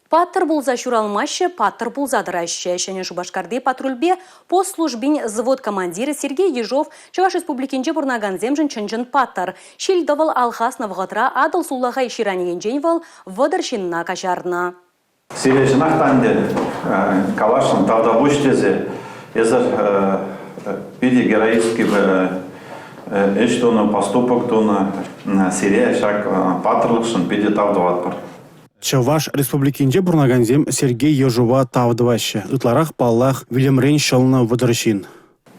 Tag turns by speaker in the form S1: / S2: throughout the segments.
S1: Паттӑр пулса ҫуралмаҫҫӗ, паттӑр пулса тӑраҫҫӗ. Ҫӗнӗ Шупашкарти патрульпе пост службин взвод командирӗ Сергей Ежов Чӑваш Республикинче пурӑнакансемшӗн чӑн-чӑн паттӑр. Ҫил-тӑвӑл алхаснӑ вӑхӑтра Атӑл сулахай ҫыранӗ енчен вӑл 30 ҫынна каҫарнӑ.
S2: Сире чӑнах та ӗнтӗ каласшӑн тавтапуҫ тесе. Эсӗр питӗ героический ӗҫ тунӑ, поступок тунӑ. Сире ҫак паттӑрлӑхшӑн питӗ тав тӑватпӑр.
S3: Чӑваш Республикинче пурӑнакансем Сергей Ежова тав тӑваҫҫӗ. Ытларах, паллах, вилӗмрен ҫӑлнӑ 30 ҫын.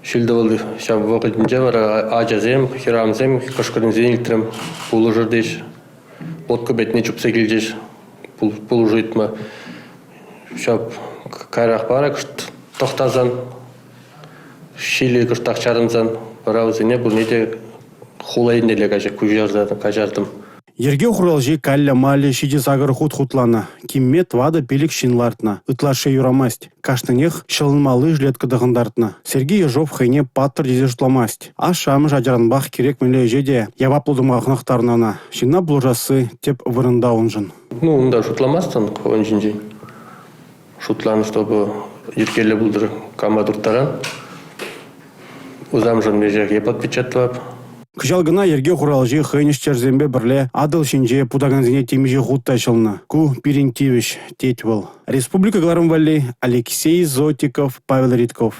S4: Ҫил-тӑвӑл ҫав вӑхӑтӗнче вара ачасем, хӗрарӑмсем кӑшкӑрнине илтрӗм. Пулӑшӑр теҫ. Лодка патне чупса килчӗҫ пулӑшу ыйтма. Ҫав каярах вара кӑшт тӑхтасан, ҫилӗ кӑштах чарӑнсан вара вӗсене пурне те хула еннелле куҫарса каҫартӑм.
S3: Йӗрке хуралҫи каллӗ-маллӗ 7-8 хут хутланӑ. Кимме 4-5 ҫын лартнӑ. Ытлашши юрамасть. Кашнинех ҫӑлӑнмалли жилетка тӑхӑнтартнӑ. Сергей Ежов хӑйне паттӑр тесе шутламасть. Ашшӗ-амӑшӗ ачаранпах кирек мӗнле ӗҫе те яваплӑ тума хӑнӑхтарнӑ ӑна. Ҫынна пулӑшасси тӗп вырӑнта уншӑн.
S4: Ну, унта шутламастӑн хӑвӑн ҫинчен. Шутланӑ, чтобы йӗркеллӗ пултӑр, кама турттаран. Усамшӑн веҫех эп отвечать тӑвап.
S3: Кӑҫал кӑна йӗрке хуралҫи хӑйӗн ӗҫтешӗсемпе пӗрле Атӑл ҫинче путакансене темиҫе хут та ҫӑлнӑ. Ку пирӗн тивӗҫ, тет вӑл. Республика кӑларӑм валли Алексей Зотиков, Павел Ритков.